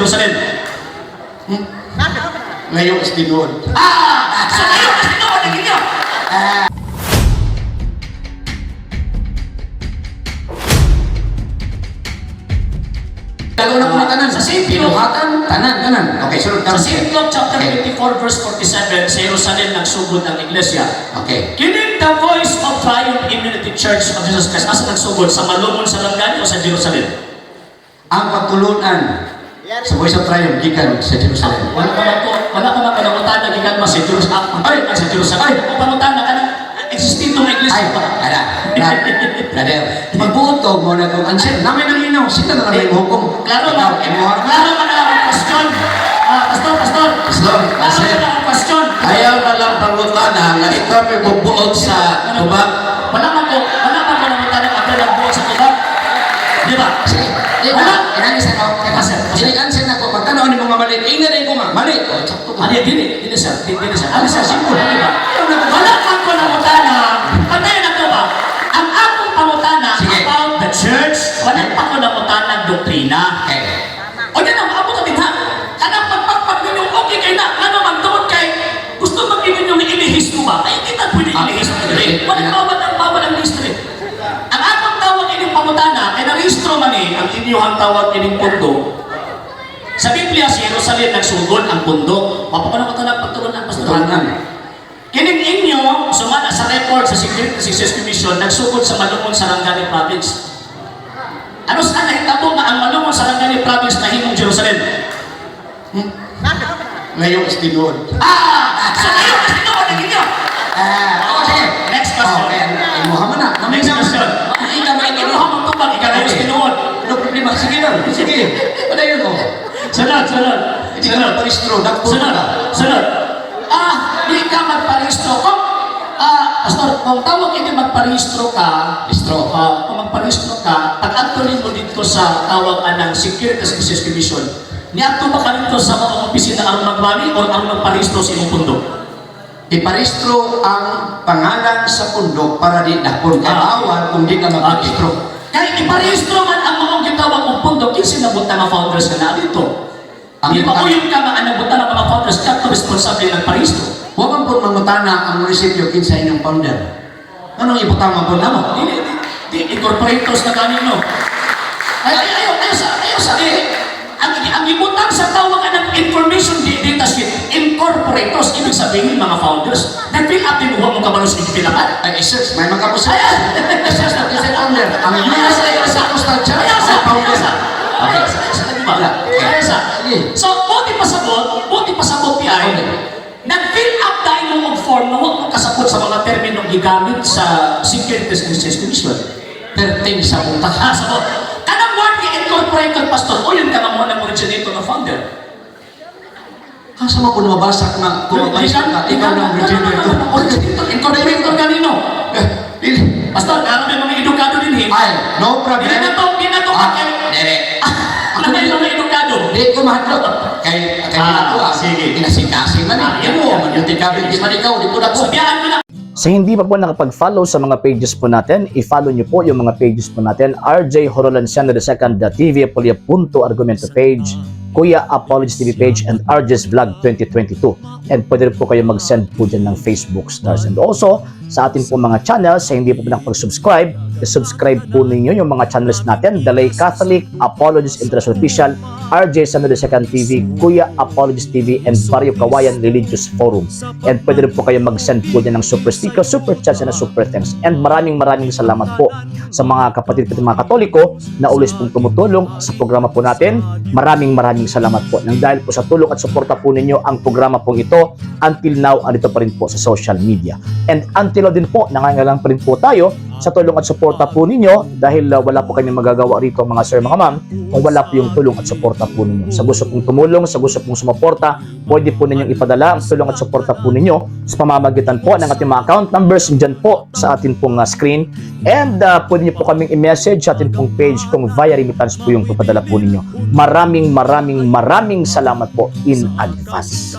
Jerusalem? Ngayon is tinuod. Ah! So ngayon is tinuod ang inyo! Lalo na kung tanan. Sa St. Luke. Binuhatan, tanan, tanan. Okay, sunod Sa St. Luke chapter 24 verse 47, sa Jerusalem nagsugod ang iglesia. Okay. Kining the Voice of Triumph Immunity Church of Jesus Christ, asa nagsugod? Sa Malungon Sarangani o sa Jerusalem? Ang pagtulunan sa Voice of Triumph gikan sa Jerusalem. Wala ka man ko nangutana gikan man sa Jerusalem. Ay, sa Jerusalem. Ay! Ako pangutana kanang existing tong iglesia Ay, pa. ala, brother. Magbuot mo na kung answer. Namay nang linaw, sila na lang may hukom. Klaro Ikaw, ba? imuha ka. Klaro ba na ang question? Ah, pastor, pastor. Pastor, Klaro pastor. ba na ang question? Ayaw na lang pangutana nga ikaw may bubuot sa tubag. Wala man ko nangutana ang nagbuot sa tubag. Di ba? Sige, di Wala. ba? Inani sa ako. Pastor, pastor. Dili answer na ko. Pagtanaw ni mga mali, ingnan rin ko nga. Mali. Oh, sakto ka. Ano, dili, dili sir, dili, dili sir. Ano sir, simple, di ba? Wala man ko nangutana, patayin na ko ba? Ang akong pangutana Sige. about the church, wala pa ko nangutana ang doktrina. Okay. O yan ang maabot natin ha. Kanang pagpagpag ninyo, okay kay na. Ano man tungod kay, gusto man ninyo ilihis mo ba? Ay, kita pwede Ah, ilihis mo. okay. Wala bawal ang bawal ang history. Ang akong tawag inyong pangutana, kay narehistro man eh, ang inyong tawag inyong pundo. Sa Biblia, si Jerusalem nagsugod ang pundo. Mapapanong ko na pagtulunan, Pastor. Tulunan. Kining inyo, sumala sa record sa Security Success Commission, nagsugod sa Malungon Sarangani Province. Ano sa nahitabo nga ang Malungon Sarangani Province nahimong Jerusalem? Ngayon is tinuod. Ah! So ngayon, is tinuod ang inyo! Ah, oh, sige. Next question. Okay, imuha mo na. Next question. Hindi ka may Imuha mong tubag, ikaw ngayon is Okay. tinuod. No problema. Sige lang. Sige. Wala yun, oh. Sunod, sunod. Hindi ka Sunod. magparehistro. Nagpuro Sunod, ka. sunod. Ah, di ka magparehistro. Kung, ah, Pastor, kung tawag ini magparehistro ka, Rehistro. Ah, kung magparehistro ka, pag adto mo dito sa tawag anang Securities and Exchange Commission, niadto ba ka dito sa mga opisina aron magrally o aron magparehistro sa imong pundo? Iparehistro ang pangalan sa pundok para di dakpon kay bawal kung di ka magparehistro. Kay iparehistro man ang mga gitawag og pundo, kinsa nabutang nga founders nga naa dito? Ang Di ba uyon ka nga ang nabutang nga mga founders kadto responsable nagparehistro? Wa man po mangutana ang munisipyo kinsa inyong founder. Anong ibutang man po namo? Dili, di, di, incorporators na ganin, no? Ay, ay, ayaw, ayaw sa, ayaw sa, eh, ang ibutang sa tawag ng information data sheet, incorporators, ibig sabihin mga founders, nag-fill up din mo mo kabalo sa ipilakan. Ay, isearch, may makapusa. Ay, ay, Isearch na kinsa founder. Ang Ayaw US sa, ayaw sa, Pentecostal Church ayaw sa, ang founder. ayaw sa, Okay. ayaw sa, ayaw sa, di ba? Okay. Ayaw sa. Sige. So, buti pasabot ni ay, nag-fill up tayo mo og form na huwag mo kasabot sa mga terminong gigamit sa Securities and Exchange Commission. 13 sa buta. Ah, sabot. Kanang word ni incorporated, pastor, o yun ka nga mo ng originator na founder. Asa mo kung mabasa nga kung maparehistro ka, ikaw na ang originator. Originator, incorporator kanino? Eh, dili. Pastor, naroon may mga edukado din eh. Ay, no problem. Di na to, Ah, dili. ah, may mga edukado. Di ko mahadlok. Kay kay Ah, ako ah. sige. Kinasikasi man Ah, eh. yeah, Imo yeah. man yung tikabit di man ikaw, di po na ko. So, biyaan ko na. Sa hindi pa po nakapag-follow sa mga pages po natin, i-follow nyo po yung mga pages po natin. RJ Horolanciano II, TV Apolia Punto Argumento page, Kuya Apologies TV page, and RJ's Vlog 2022. And pwede rin po kayo mag-send po dyan ng Facebook stars. And also, sa atin po mga channels, sa hindi po nakapag-subscribe, i-subscribe po ninyo yung mga channels natin. Dalay Catholic, Apologies International Official, RJ Sano II TV, Kuya Apologies TV, and Barrio Kawayan Religious Forum. And pwede rin po kayo mag-send po dyan ng super sticker, super chats, and super thanks. And maraming maraming salamat po sa mga kapatid ko at mga Katoliko na always pong tumutulong sa programa po natin. Maraming maraming salamat po. Nang dahil po sa tulong at suporta po ninyo ang programa pong ito, until now, andito pa rin po sa social media. And until now din po, nangangailangan pa rin po tayo sa tulong at suporta po ninyo dahil wala po kami magagawa rito, mga sir, mga ma'am, kung wala po yung tulong at suporta po ninyo. Sa gusto pong tumulong, sa gusto pong sumuporta, pwede po ninyong ipadala ang tulong at suporta po ninyo sa pamamagitan po ng ating mga account numbers dyan po sa atin pong screen. And pwede niyo po kaming i-message sa atin pong page kung via remittance po yung papadala po ninyo. Maraming maraming maraming salamat po in advance.